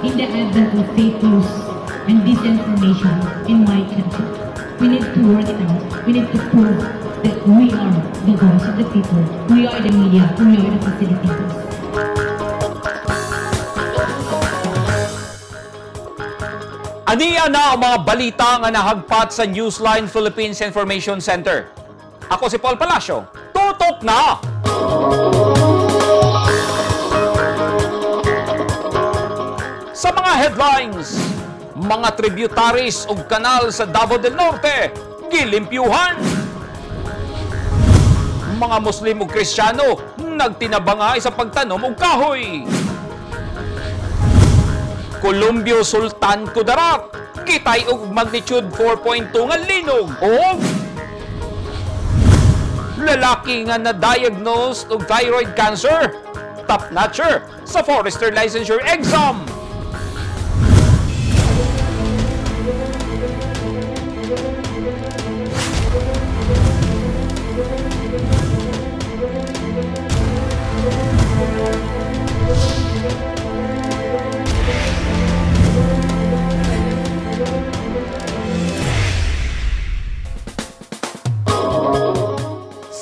In the advent of fake news and disinformation in my country, we need to work it out. We need to prove that we are the voice of the people. We are the media. We are the facilitators. Aniya na ang mga balita nga nahagpat sa Newsline Philippines Information Center. Ako si Paul Palacio. Tutok na! Sa mga headlines, mga tributaries ug kanal sa Davao del Norte gilimpyuhan. Mga Muslim ug Kristiyano nagtinabangay sa pagtanom og kahoy. Columbio Sultan Kudarat gitay og magnitude 4.2 nga linog og lalaki nga na-diagnose og thyroid cancer, top notcher sa forester licensure exam.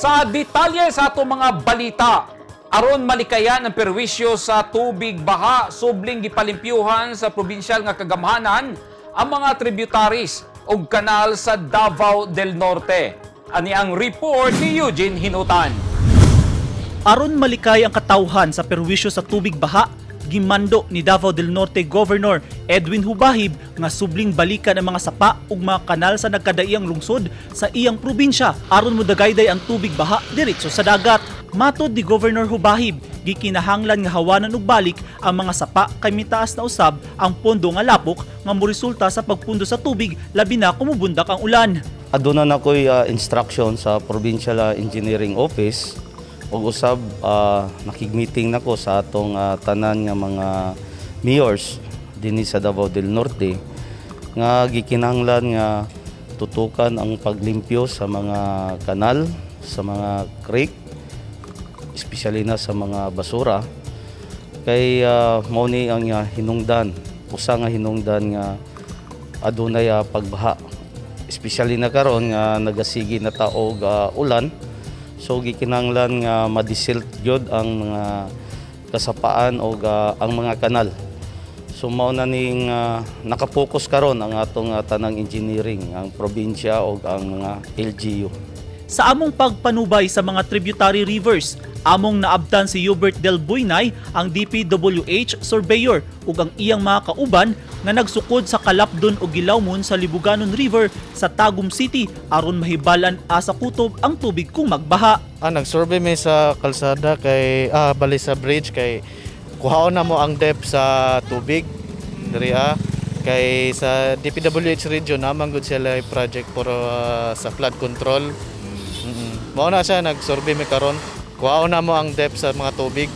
Sa detalye sa atong mga balita, aron malikayan ang perwisyo sa tubig baha, subling gipalimpyuhan sa probinsyal nga kagamhanan ang mga tributaries ug kanal sa Davao del Norte. Ani ang report ni Eugene Hinutan. Aron malikay ang katawhan sa perwisyo sa tubig baha, gimando ni Davao del Norte Governor Edwin Hubahib nga subling balikan ang mga sapa ug mga kanal sa nagkadaiyang lungsod sa iyang probinsya aron modagayday ang tubig baha diretso sa dagat. Matod ni Governor Hubahib, gikinahanglan nga hawanan og balik ang mga sapa kay mitaas na usab ang pondo nga lapok nga moresulta sa pagpundo sa tubig labi na kung mubundak ang ulan. Aduna na ko'y instruction sa Provincial Engineering Office ug usab nakig-meeting nako sa atong tanan nga mga mayors dinhi sa Davao del Norte nga gikinahanglan nga tutukan ang paglimpyo sa mga kanal, sa mga creek, espesyally na sa mga basura kay mao ni ang hinungdan, usa nga hinungdan nga adunay pagbaha. Espesyally na karon nga nagasigi na ta og ulan, so gikinahanglan nga madisilt gyud ang mga kasapaan o ang mga kanal. So mao na ning nakapokus karon ang atong tanang engineering, ang probinsya o ang mga LGU. Sa among pagpanubay sa mga tributary rivers, among naabtan si Hubert Del Buynay, ang DPWH surveyor ug ang iyang mga kauban nga nagsukod sa Kalapdon ug Gilawmon sa Libuganon River sa Tagum City aron mahibalan asa kutob ang tubig kung magbaha. Nag-survey mi sa kalsada kay bali sa bridge kay kuhaon na mo ang depth sa tubig diri kay sa DPWH region naman gud sila project for sa flood control. Mao na siya nag-survey mi karon. Kuhaon na mo ang depth sa mga tubig.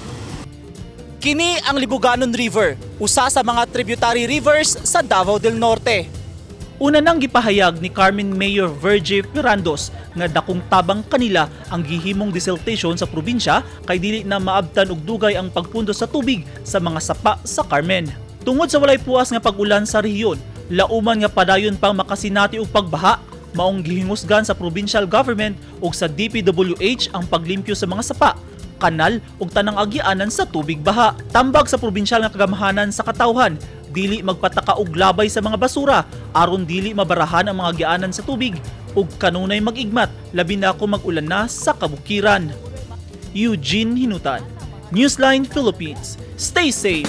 Kini ang Libuganon River, usa sa mga tributary rivers sa Davao del Norte. Una nang gipahayag ni Carmen Mayor Virgie Pirandos nga dakong tabang kanila ang gihimong desiltation sa probinsya kay dili na maabtan og dugay ang pagpundo sa tubig sa mga sapa sa Carmen. Tungod sa walay puas nga pag-ulan sa rehiyon, lauman nga padayon pang makasinati og pagbaha, maong gihingusgan sa provincial government ug sa DPWH ang paglimpyo sa mga sapa, kanal ug tanang agianan sa tubig baha. Tambag sa probinsyal nga kagamhanan sa katawhan, dili magpataka og labay sa mga basura aron dili mabarahan ang mga agianan sa tubig ug kanunay mag-igmat labi na kung mag-ulan na sa kabukiran. Eugene Hinutan, Newsline Philippines. Stay safe.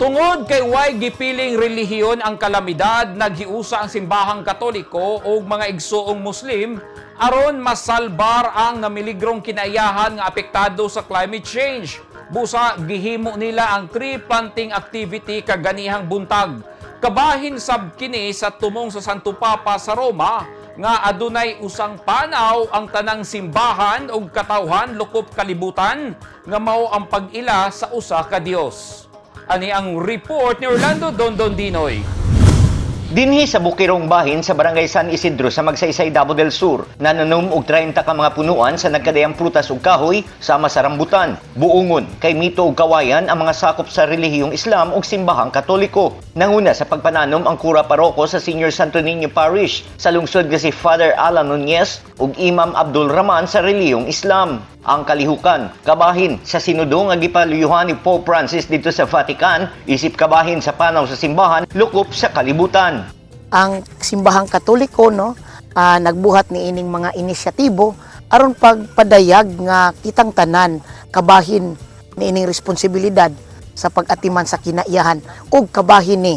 Tungod kay way gipiling relihiyon ang kalamidad, naghiusa ang simbahang Katoliko ug mga igsuong Muslim aron masalbar ang namiligrong kinaiyahan nga apektado sa climate change. Busa gihimo nila ang tree planting activity kaganihang buntag. Kabahin sab kini sa tumong sa Santo Papa sa Roma nga adunay usang panaw ang tanang simbahan ug katawhan lukop kalibutan nga mao ang pag-ila sa usa ka Dios. Ani ang report ni Orlando Dondon Dinoy. Dinhi sa Bukirong Bahin sa Barangay San Isidro sa Magsaysay, Davao del Sur, nananom og 30 ka mga punuan sa nagkadayang prutas ug kahoy sama sa rambutan, buungon, kaymito ug kawayan ang mga sakop sa relihiyong Islam ug simbahang Katoliko. Nanguna sa pagpananom ang kura paroko sa Senior Santo Niño Parish sa lungsod nga si Father Alan Nunez ug Imam Abdul Rahman sa relihiyong Islam. Ang kalihukan, kabahin sa sinudo nga gipaluyuhan ni Pope Francis dito sa Vatican, isip kabahin sa panaw sa simbahan lukop sa kalibutan. Ang simbahang Katoliko, no, nagbuhat ni ining mga inisyatibo aron pagpadayag nga kitang tanan kabahin ni ining responsibilidad sa pag-atiman sa kinaiyahan ug kabahin ni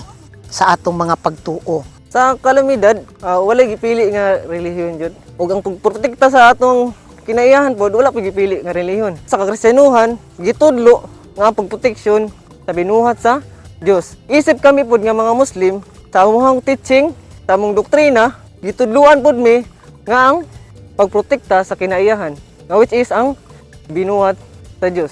sa atong mga pagtuo. Sa kalamidad, wala gipili nga relihiyon jud. Ug ang pagprotekta sa atong kinaiyahan pod, wala pud gipili nga relihiyon. Sa kakristiyanuhan, gitudlo nga ang pagproteksyon sa binuhat sa Dios. Isip kami pod nga mga Muslim, sa among teaching, sa among doktrina, gitudluan pod mi nga ang pagprotekta sa kinaiyahan, nga which is ang binuhat sa Dios.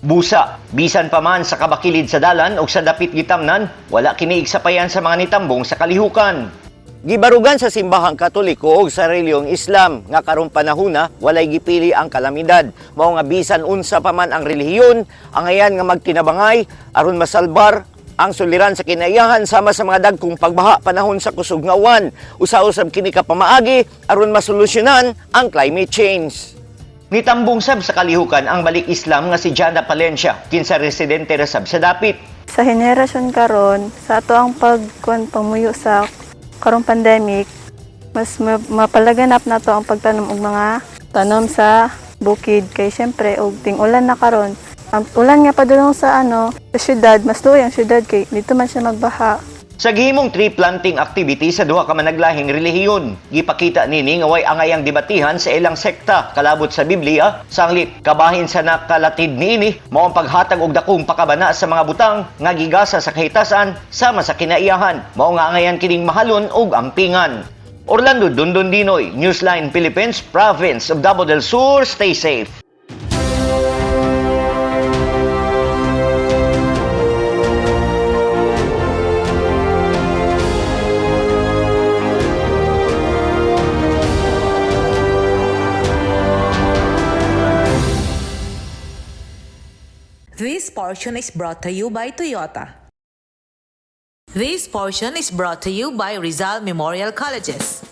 Busa, bisan pa man sa kabakilid sa dalan o sa dapit gitamnan, wala kini igsapayan sa mga nitambong sa kalihukan. Gibarugan sa simbahang Katoliko og sa reliyong Islam nga karong panahona walay gipili ang kalamidad. Mao nga bisan unsa pa man ang relihiyon, angayan nga magtinabangay aron masalbar ang suliran sa kinaiyahan sama sa mga dagkong pagbaha panahon sa kusog nga uwan. Usa-usab kini ka pamaagi aron masolusyonan ang climate change. Nitambong sab sa kalihukan ang balik Islam nga si Jana Palencia, kinsa residente ra sab sa dapit. Sa henerasyon karon, sa ato ang pagkuan pamuyo sa karong pandemic, mas mapalaganap na to ang pagtanom og mga tanom sa bukid kay syempre og ting-ulan na karon. Ang ulan nga padulong sa ano, sa syudad, mas luoy ang syudad kay dito man siya magbaha. Sa gihimong tree planting activity sa duha ka managlahing relihiyon, gipakita nini nga way angayang debatihan sa ilang sekta kalabot sa Biblia, sanglit kabahin sa nakalatid niini mao ang paghatag og dakong pakabana sa mga butang nga gigasa sa kahitasan sama sa kinaiyahan. Mao nga angayan kining mahalon og ampingan. Orlando Dundon Dinoy, Newsline Philippines, Province of Davao del Sur, stay safe. This portion is brought to you by Toyota. This portion is brought to you by Rizal Memorial Colleges.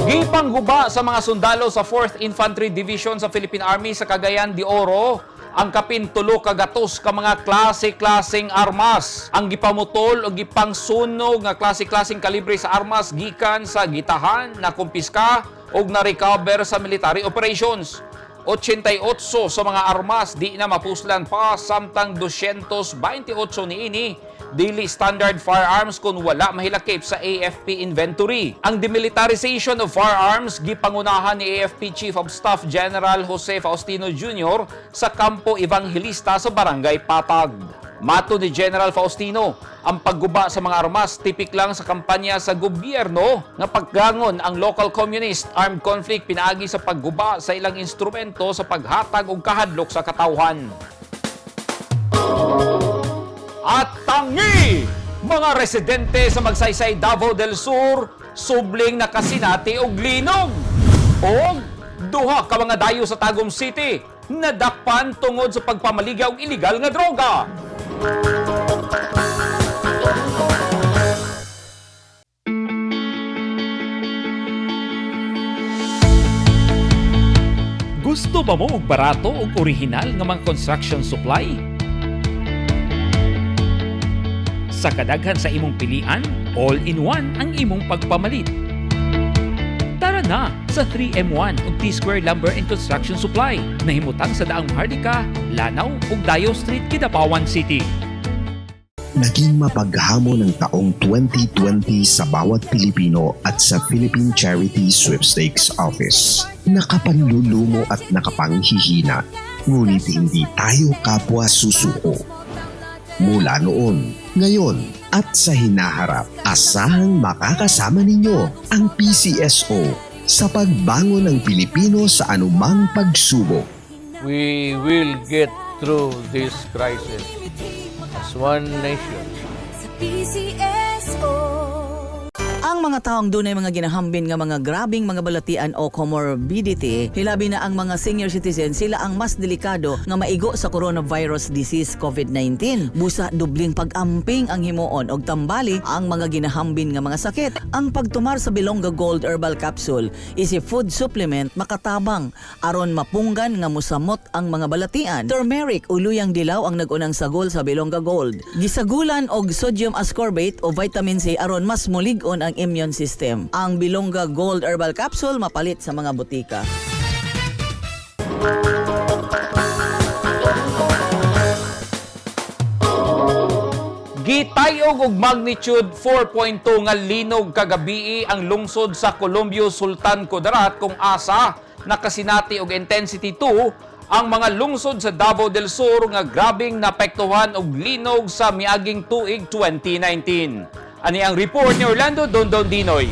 Gipangguba sa mga sundalo sa 4th Infantry Division sa Philippine Army sa Cagayan de Oro ang kapin 300 ka mga klase-klaseng armas. Ang gipamutol o gipangsunog nga klase-klaseng kalibre sa armas gikan sa gitahan, nakumpiska og na-recover sa military operations. 88 sa mga armas di na mapuslan pa, samtang 228 niini dili standard firearms kung wala mahilakip sa AFP inventory. Ang demilitarization of firearms gipangunahan ni AFP Chief of Staff General Jose Faustino Jr. sa Campo Evangelista sa Barangay Patag. Mato ni General Faustino, ang pagguba sa mga armas tipik lang sa kampanya sa gobyerno nga paggangon ang local communist armed conflict pinaagi sa pagguba sa ilang instrumento sa paghatag og kahadlok sa katawhan. At tangi! Mga residente sa Magsaysay, Davao del Sur, subling nakasinati og linog. Og duha ka mga dayo sa Tagum City nadakpan tungod sa pagpamaligya og illegal nga droga. Gusto ba mo og barato ug orihinal nga mga construction supply? Sa kadaghan sa imong pilian, all-in-one ang imong pagpamalit. Tara na sa 3M1 ug T-Square Lumber and Construction Supply. Nahimutang sa Daang Maharlika, Lanao ug Dayo Street, Kidapawan City. Naging mapaghamon ang taong 2020 sa bawat Pilipino at sa Philippine Charity Sweepstakes Office. Nakapanlulumo at nakapanghihina, ngunit hindi tayo kapwa susuko. Mula noon, ngayon at sa hinaharap, asahang makakasama ninyo ang PCSO sa pagbangon ng Pilipino sa anumang pagsubok. We will get through this crisis as one nation. Sa PCSO. Ang mga taong dunay mga ginahambin nga mga grabing mga balatian o comorbidity, hilabi na ang mga senior citizen, sila ang mas delikado nga maigo sa coronavirus disease COVID-19. Busa dubling pag-amping ang himuon og tambali ang mga ginahambin nga mga sakit. Ang pagtumar sa Bilongga Gold Herbal Capsule is a food supplement makatabang aron mapunggan nga musamot ang mga balatian. Turmeric o luyang dilaw ang nag-unang sagol sa Bilongga Gold. Gisagulan og sodium ascorbate o vitamin C aron mas mulig-on ang immune system. Ang Bilongga Gold Herbal Capsule mapalit sa mga butika. Gitayog og magnitude 4.2 nga linog kagabii ang lungsod sa Columbio, Sultan Kudarat, kung asa nakasinati og intensity 2 ang mga lungsod sa Davao del Sur nga grabing naapektuhan og linog sa miaging tuig 2019. Ani ang report ni Orlando Dondon Dinoy.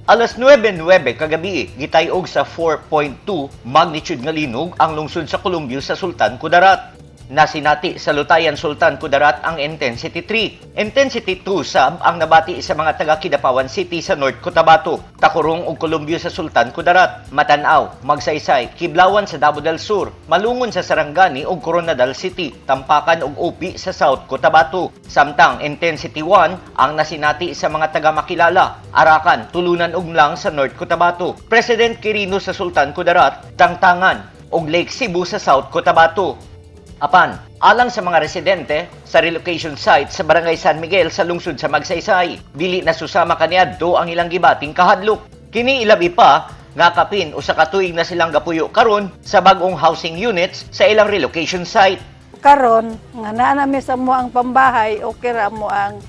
Alas 9:09 kagabi, gitayog sa 4.2 magnitude nga linog ang lungsod sa Columbio sa Sultan Kudarat. Nasinati sa Lutayan, Sultan Kudarat ang intensity 3. Intensity 2 sab ang nabati sa mga taga Kidapawan City sa North Cotabato, Tacurong ug Columbio sa Sultan Kudarat, Matanao, Magsaysay, Kiblawan sa Davao del Sur, Malungon sa Sarangani ug Koronadal City, Tampakan ug Upi sa South Cotabato. Samtang intensity 1 ang nasinati sa mga taga Makilala, Arakan, Tulunan ug M'lang sa North Cotabato, President Quirino sa Sultan Kudarat, Tangtangan ug Lake Cebu sa South Cotabato. Apan, alang sa mga residente sa relocation site sa Barangay San Miguel sa lungsod sa Magsaysay, dili na susama kaniadto ang ilang gibating kahadlok. Kini ilabi pa nga kapin usa ka tuig na silang gapuyo karon sa bag-ong housing units sa ilang relocation site. Karon nga naa na mi sa among pambahay, okay ra mo ang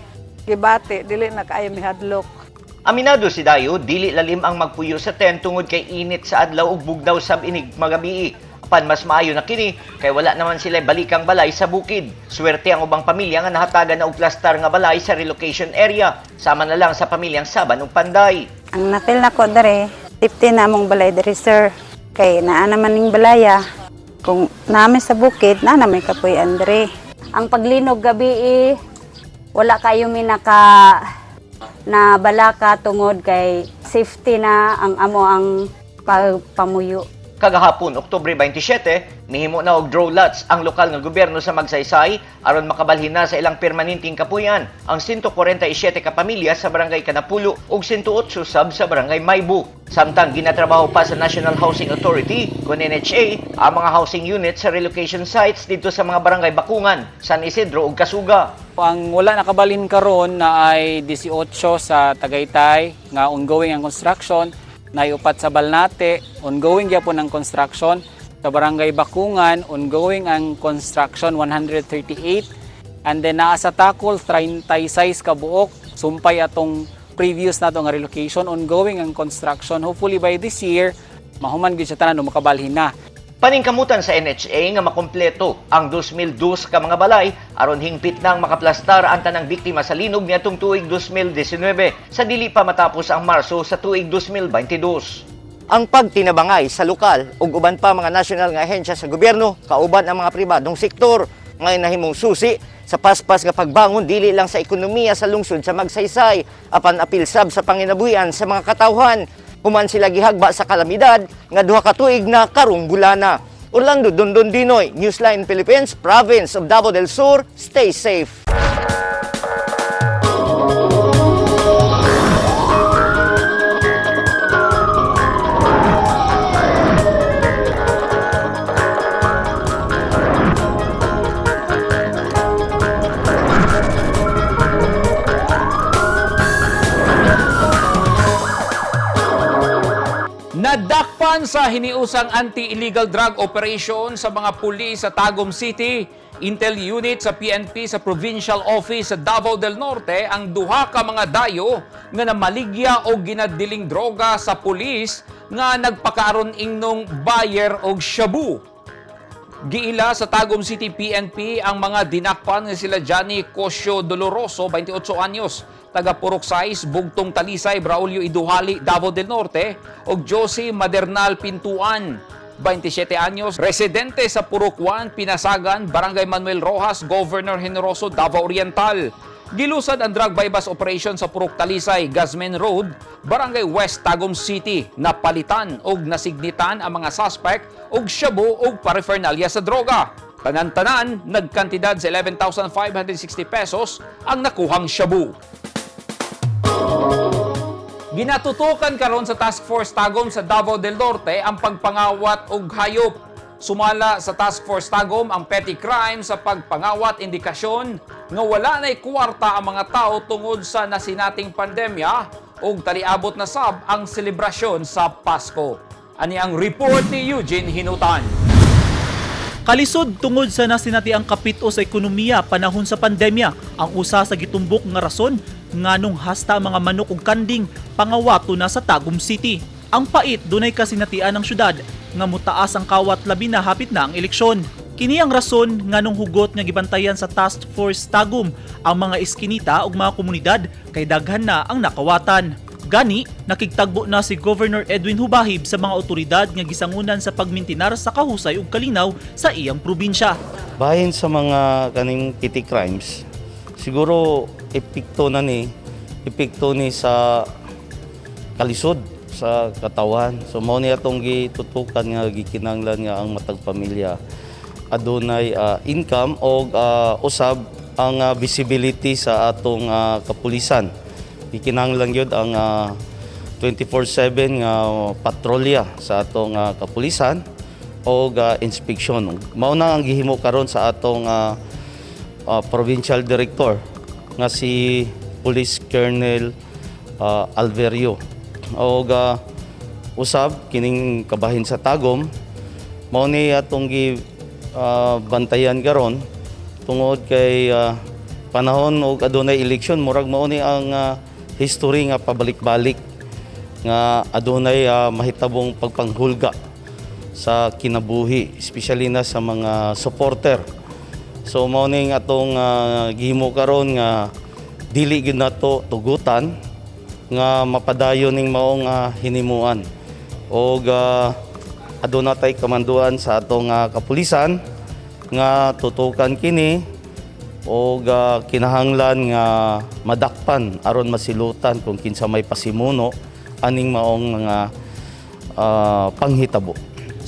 gibati, dili na kaayo mihadlok. Aminado si Dayo, dili lalim ang magpuyo sa tent tungod kay init sa adlaw ug bugnaw sab inig magabii. Apan mas maayo na kini kay wala naman sila balikang balay sa bukid. Swerte ang ubang pamilya nga nahatagan na og plastar nga balay sa relocation area, sama na lang sa pamilyang Saban ug Panday. Ang na-feel nako dere, safety na among balay dere, sir. Kay naa naman ning balaya. Kung nami sa bukid, naa na may kapuy-an dere. Ang paglinog gabi eh, wala kayo mi naka na balaka tungod kay safety na ang amo ang pagpamuyo. Kagahapon, Oktubre 27, nihimo na og draw lots ang lokal nga gobyerno sa Magsaysay aron makabalhin na sa ilang permanenteng kapuyan ang 147 ka pamilya sa Barangay Kanapulo ug 108 sab sa Barangay Maybu. Samtang ginatrabaho pa sa National Housing Authority kun NHA ang mga housing units sa relocation sites didto sa mga barangay Bakungan, San Isidro ug Kasuga. Ang wala nakabalhin karon na ay 18 sa Tagaytay nga ongoing ang construction, naiupat sa Balnate, ongoing gyapon ang construction. Sa Barangay Bakungan, ongoing ang construction 138. And then naa sa Tacol 36 ka buok, sumpay atong previous nato nga relocation, ongoing ang construction. Hopefully by this year, mahuman gyud siya tanan o makabalhin na. Paningkamutan sa NHA nga makumpleto ang 2002 ka mga balay aron hingpit nang makaplastar ang tanang biktima sa linog niadtong tuig 2019 sa dili pa matapos ang Marso sa tuig 2022. Ang pagtinabangay sa lokal ug uban pa mga nasyonal nga ahensya sa gobyerno kauban ang mga pribadong sektor ngayon nahimong susi sa paspas nga pagbangon dili lang sa ekonomiya sa lungsod sa Magsaysay apan apil sab sa panginabuhian sa mga katawhan human sila gihagba sa kalamidad nga 2 ka tuig na karong bulana. Orlando Dondon Dinoy, Newsline Philippines, Province of Davao del Sur, stay safe. Nadakpan sa hiniusang anti-illegal drug operation sa mga pulis sa Tagum City, Intel Unit sa PNP sa Provincial Office sa Davao del Norte ang duha ka mga dayo nga namaligya og ginadiling droga sa pulis nga nagpakaaron ingnong buyer og shabu. Giila sa Tagum City PNP ang mga dinakpan nga sila Johnny Cosio Doloroso, 28 anyos, taga Purok 6, Bugtong Talisay, Braulio Iduhali, Davao del Norte, ug Josie Madernal Pintuan, 27 anyos, residente sa Purok 1, Pinasagan, Barangay Manuel Rojas, Governor Generoso, Davao Oriental. Gilusad ang drug buy-bust operation sa Purok Talisay, Gazmen Road, Barangay West, Tagum City. Napalitan og nasignitan ang mga suspect og shabu og paraphernalia sa droga. Tanan-tanan, nagkantidad sa 11,560 pesos ang nakuhang shabu. Ginatutukan karon sa Task Force Tagum sa Davao del Norte ang pagpangawat og hayop. Sumala sa Task Force Tagum ang petty crime sa pagpangawat, indikasyon nga wala na'y kwarta ang mga tao tungod sa nasinating pandemya ug taliabot na sab ang selebrasyon sa Pasko. Ani ang report ni Eugene Hinutan. Kalisod tungod sa nasinatiang kapit-o sa ekonomiya panahon sa pandemya ang usa sa gitumbok nga rason nganong hasta ang mga manok ug kanding pangawato na sa Tagum City. Ang pait, dunay kasinatian ang syudad nga mutaas ang kawat, labi na hapit na ang eleksyon. Kini ang rason nganong hugot nga gibantayan sa Task Force Tagum ang mga eskinita ug mga komunidad kay daghan na ang nakawatan. Gani, nakigtagbo na si Governor Edwin Hubahib sa mga otoridad nga gisangunan sa pagmintinar sa kahusay ug kalinaw sa iyang probinsya. Bahin sa mga kaning petty crimes, siguro epekto ni sa kalisod sa katawan. So mao ni atong gitutukan nga gikinahanglan nga ang matag pamilya adunay income og usab ang visibility sa atong kapulisan. Gikinahanglan gyud ang 24/7 nga patrolya sa atong kapulisan og inspection. Mao na ang gihimo karon sa atong provincial director nga si Police Colonel Alverio. Og usab kining kabahin sa Tagum, mao ni atong gi bantayan karon tungod kay panahon og adunay election, murag mao ni ang history nga pabalik-balik nga adunay mahitabong pagpanghulga sa kinabuhi, especially na sa mga supporter. So mao ning atong gihimo karon nga dili gyud nato tugutan nga mapadayon ning maong hinimuan. Og aduna tay kamanduan sa atong kapulisan nga tutukan kini og kinahanglan nga madakpan aron masilutan kung kinsa may pasimuno aning maong mga panghitabo.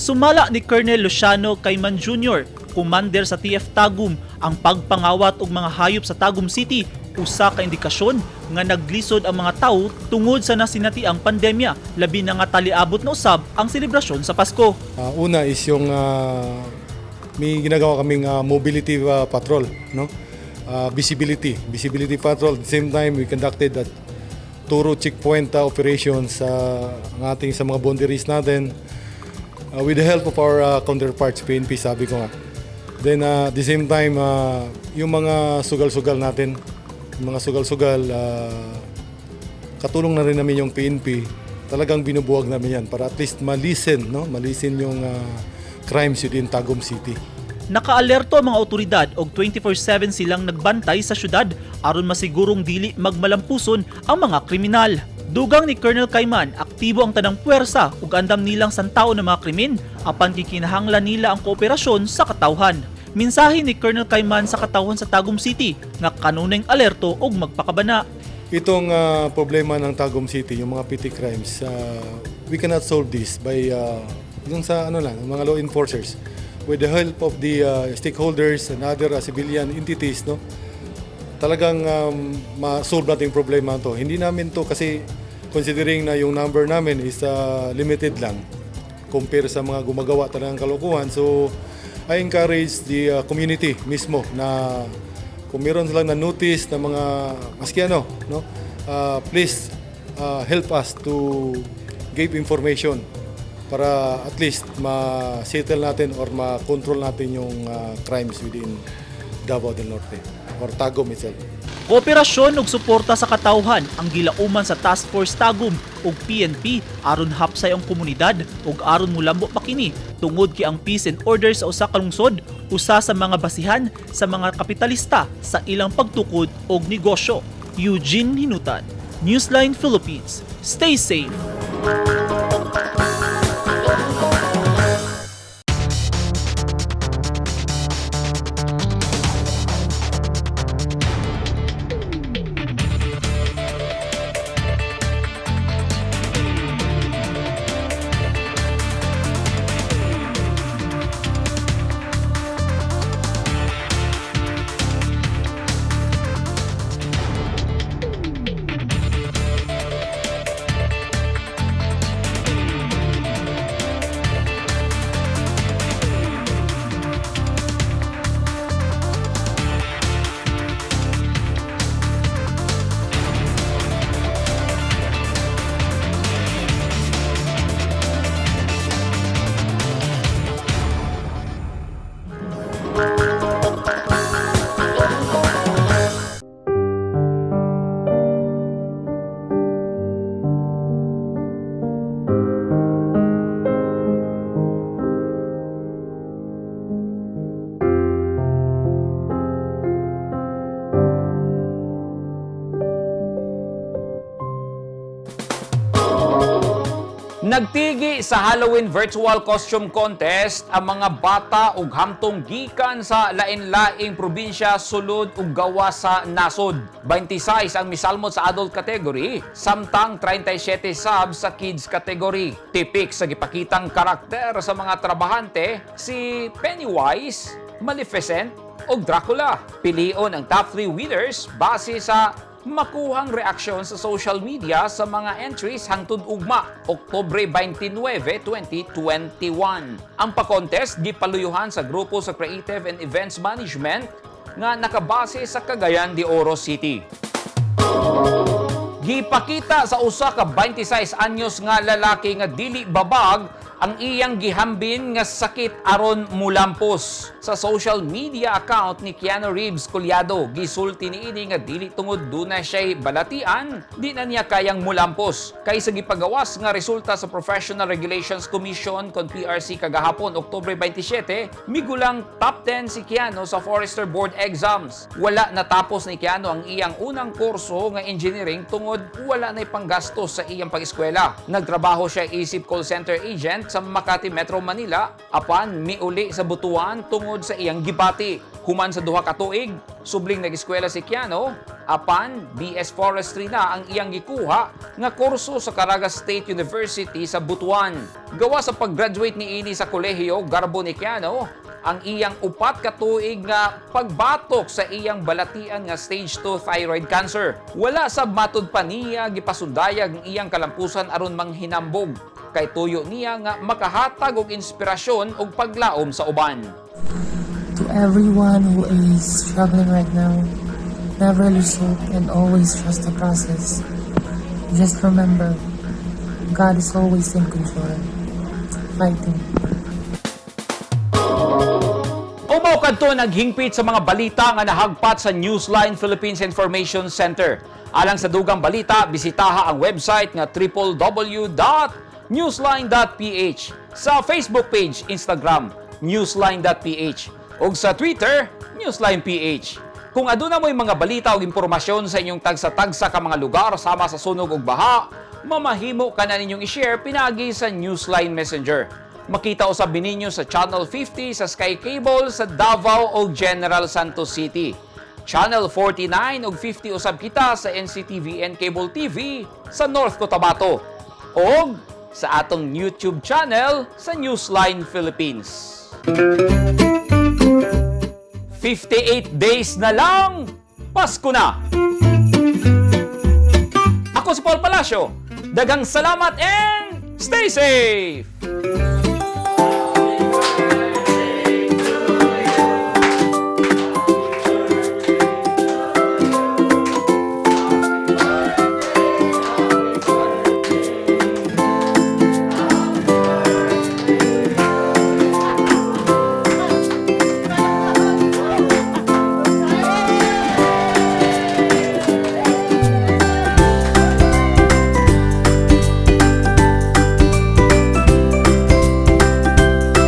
Sumala ni Colonel Luciano Cayman Jr., commander sa TF Tagum, ang pagpangawat og mga hayop sa Tagum City usa ka indikasyon nga naglisod ang mga tawo tungod sa nasinatiang pandemya, labi na nga taliabot na usab ang selebrasyon sa Pasko. Una is yung may ginagawa kaming mobility patrol, no? Visibility patrol. At the same time, we conducted that thorough checkpoint operations sa ang ating sa mga boundaries natin with the help of our counterparts PNP, sabi ko nga. Then at the same time, yung mga sugal-sugal natin, yung mga sugal-sugal, katulong na rin namin yung PNP. Talagang binubuwag namin yan para at least ma-lessen, no? Ma-lessen yung crimes within Tagum City. Nakaalerto ang mga otoridad og 24/7 silang nagbantay sa syudad aron masigurong dili magmalampuson ang mga kriminal. Dugang ni Colonel Cayman, aktibo ang tanang puwersa ug andam nilang santao ng mga krimen apan gikinahanglan nila ang kooperasyon sa katawhan. Mensahe ni Colonel Cayman sa katawhan sa Tagum City nga kanunayng alerto ug magpakabana. Itong problema ng Tagum City, yung mga petty crimes, we cannot solve this by yung sa ano lang, mga law enforcers. With the help of the stakeholders and other civilian entities, no? Talagang ma-solve natin yung problema to. Hindi namin to kasi considering na yung number namin is limited lang compare sa mga gumagawa talagang kalokohan. So, I encourage the community mismo na kung meron silang na-notice na mga maski ano, no? Please help us to give information para at least ma-settle natin or ma-control natin yung crimes within Davao del Norte or Tagum itself. Kooperasyon ug suporta sa katawhan ang gilauman sa Task Force Tagum ug PNP aron hapsay ang komunidad ug aron mulambo pa kini tungod kay ang peace and order sa usa ka lungsod usa sa mga basihan sa mga kapitalista sa ilang pagtukod og negosyo. Eugene Hinutan, Newsline Philippines. Stay safe. Nagtigi sa Halloween Virtual Costume Contest ang mga bata ug hamtong gikan sa lain-laing probinsya, sulod ug gawas sa nasod. 26 ang misalmot sa adult category, samtang 37 sab sa kids category. Tipik sa gipakitang karakter sa mga trabahante si Pennywise, Maleficent ug Dracula. Pilion ang top 3 winners base sa makuhang reaksyon sa social media sa mga entries hangtod ugma, Oktubre 29, 2021. Ang pa-contest gipaluyuhan sa grupo sa Creative and Events Management nga nakabase sa Cagayan de Oro City. Gipakita sa usa ka 26 anyos nga lalaki nga dili babag ang iyang gihambin nga sakit aron mulampos. Sa social media account ni Keanu Reeves Collado, gisulti niini nga dili tungod duna siya'y balatian, di na niya kayang mulampos. Kay sa gipagawas nga resulta sa Professional Regulations Commission kon PRC kagahapon, Oktubre 27, migulang top 10 si Keanu sa Forester Board exams. Wala natapos ni Keanu ang iyang unang kurso nga engineering tungod wala na'y panggastos sa iyang pag-eskwela. Nagtrabaho siya isip call center agent sa Makati, Metro Manila, apan miuli sa Butuan tungod sa iyang gibati. Human sa 2 ka tuig, subling nag-eskwela si Keanu, apan BS Forestry na ang iyang gikuha nga kurso sa Caraga State University sa Butuan. Gawa sa pag-graduate niini sa kolehiyo, garbo ni Keanu ang iyang 4 ka tuig nga pagbatok sa iyang balatian nga stage 2 thyroid cancer. Wala sab, matud pa niya, gipasundayag ang iyang kalampusan aron manghinambog kay tuyo niya nga makahatag og inspirasyon ug paglaom sa uban. To everyone who is struggling right now, never lose hope and always trust the process. Just remember, God is always in control. Fighting. Umaw kadto naghingpit sa mga balita nga nahagpat sa Newsline Philippines Information Center. Alang sa dugang balita, bisitaha ang website nga www.newsline.ph, sa Facebook page, Instagram, newsline.ph ug sa Twitter, newsline.ph. Kung aduna mo'y mga balita o impormasyon sa inyong tagsa-tagsa ka mga lugar sama sa sunog ug baha, mamahimo ka na ninyong i-share pinagi sa Newsline Messenger. Makita usab ninyo sa Channel 50 sa Sky Cable sa Davao o General Santos City. Channel 49 ug 50 usab kita sa NCTVN Cable TV sa North Cotabato. Og sa atong YouTube channel sa Newsline Philippines. 58 days na lang, Pasko na! Ako si Paul Palacio. Daghang salamat and stay safe!